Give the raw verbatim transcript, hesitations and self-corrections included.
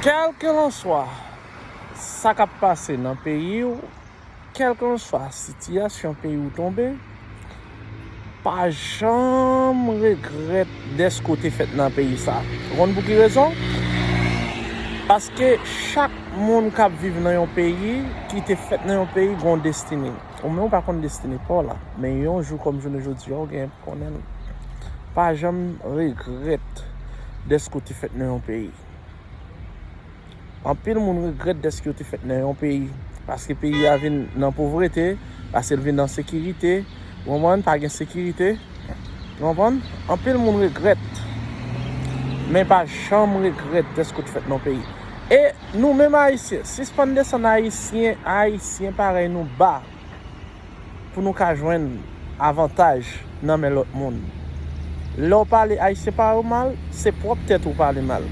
Kèlkelanswa sa k ap pase nan peyi w, kèlkelanswa sitiyasyon peyi w tonbe, pa janm regrèt dèske w te fèt nan peyi sa. Ou konn pou ki rezon? Paske chak moun k ap viv nan yon peyi, ki te fèt nan yon peyi, gen yon destine. Ou menm ou pa konn destine pa w la, men yon jou kòm jounen jodi a, ou gen pou konnen l. Pa janm regrèt dèske w te fèt nan yon peyi. Anpil moun regrèt dèske yo te fèt nan yon peyi, paske peyi a vin nan povrete, paske l vin nan sekirite, ou konprann, pa gen sekirite, ou konprann? Anpil moun regrèt, men pa janm regrèt dèske w te fèt nan yon peyi. E nou menm Ayisyen, sispann desann Ayisyen, Ayisyen parèy nou ba pou nou ka jwenn avantaj nan men lòt moun. Lè w pale Ayisyen parèy ou mal, se pwòp tèt ou pale mal.